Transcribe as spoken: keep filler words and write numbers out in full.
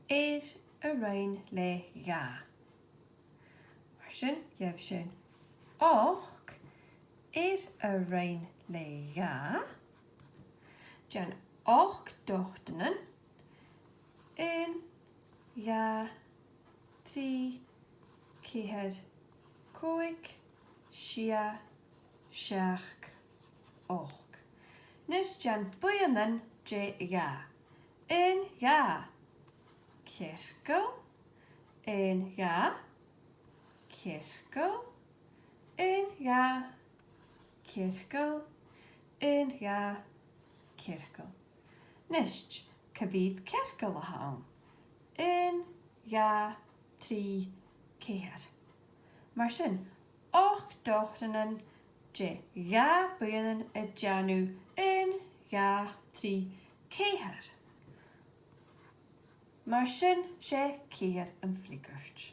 air a roinn le dhà. Mar sin, gheibh sinn ochd air a roinn le dhà. Dèan ochd dotanan. Aon, dhà, trì, ceithir, còig, sia, seachd, ochd. Nis dèan buidhnean de dhà. Aon, dhà, cearcall. Aon, dhà, cearcall. Aon, dhà, cearcall. Aon, dhà, cearcall. Nis, cia mheud cearcall a th' ann? Aon, dhà, trì, ceithir. Mar sin, ochd dotanan de dhà buidhnean a' dèanamh aon, dhà, trì, ceithir. Mar sin, 's e ceithir am freagairt.